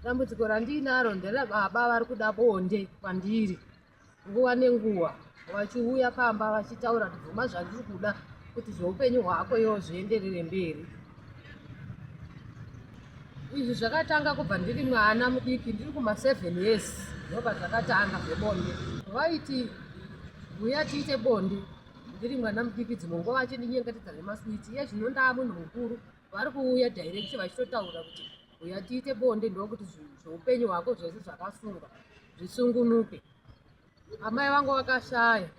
Dambudziko randiinaro nderababa vari kuda bonde kwandiri nguva nenguva, vachiuya pamba vachitaura kuti bvuma zvandiri kuda kuti zveupenyu hwako iwo zvienderere mberi. Izvi zvakatanga kubva ndiri mwana mudiki, ndiri kuma 7 years ndobva zvakatanga zvebonde. Vaiti uya tiite bonde ndiri mwana mudiki, dzimwe nguva vachindinyengetedza nemaswiti. Iye zvino ndaa munhu mukuru, vari kuuya direct vachitotaura kuti uya tiite bonde, ndokuti zveupenyu hwako zvese zvakasungwa zvisungunuke. Amai vangu vakashaya,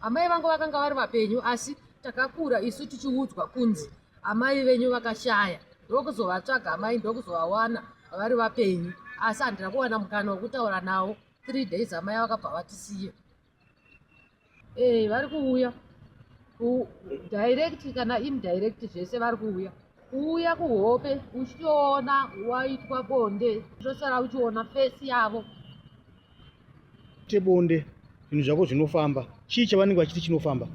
amai vangu vakanga vari vapenyu, asi takakura isu tichiudzwa kunzi amai venyu vakashaya, ndokuzovatsvaga amai, ndokuzovawana vari vapenyu, asi handina kuwana mukana wekutaura navo. 3 days amai vakabva vatisiya. Vari kuuya direct kana indirect, zvese vari kuuya, kuuya kuhope uchitoona waitwa bonde, tosara uchiona face yavo. Tebonde zvinhu zvako zvinofamba. Chii chavanenge vachiti chinofamba?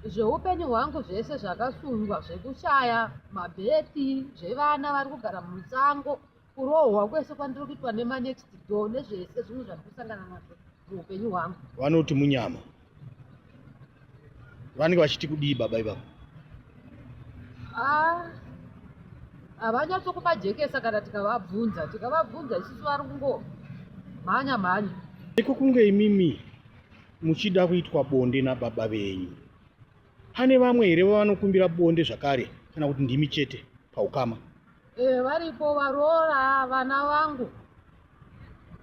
Zveupenyu hwangu zvese zvakasungwa, zvekushaya mabheti, zvevana vari kugara musango, kurohwa kwese kwandiri kuitwa nemanext door, nezvese zvinhu zvandiri kusangana nazvo muupenyu hwangu. Vanoti munyama vanenge vachiti kudii baba ivavo? Havanyatso kuvajekesa. Kana tikavabvunza isusu, vari kungo mhanya mhanya. Iko kunge imimi muchida kuitwa bonde nababa venyu, pane vamwe here vavanokumbira bonde zvakare, kana kuti ndimi chete paukama? Varipo, varoora vana vangu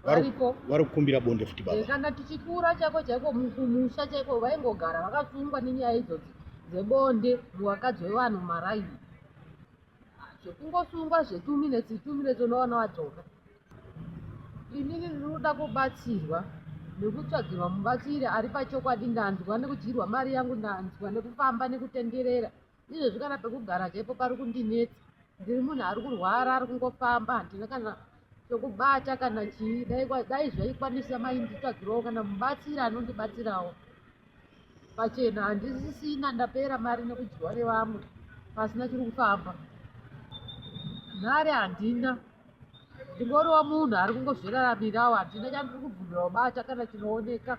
varipo. Vari kukumbira bonde futi baba? Kana tichikura chaiko chaiko, kumusha chaiko, vaingogara vakasungwa nenyaya idzodzi dzebonde muvakadzi wevanhu mumaraini, zvekungosungwa zve2 minutes, 2 minutes unoona wadzoka. Inini ndinoda kubatsirwa nekutsvagirwa mubatsiri ari pachokwadi. Ndanzwa nekudyirwa mari yangu, ndanzwa nekufamba nekutenderera. Izvezvi kana pekugara chaipo pari kundinetsa. Ndiri munhu ari kurwara, ari kungofamba, handina kana chokubata kana chii. Dai zvaikwanisa, mainditsvagirawo kana mubatsiri anondibatsirawo pachena. Handisisina, ndapera mari nekudyiwa nevamwe pasina chiri kufamba. Nhare handina, ndingoriwo munhu ari kungozviraramirawo, handina chandiri kubvumira kubata kana chinooneka.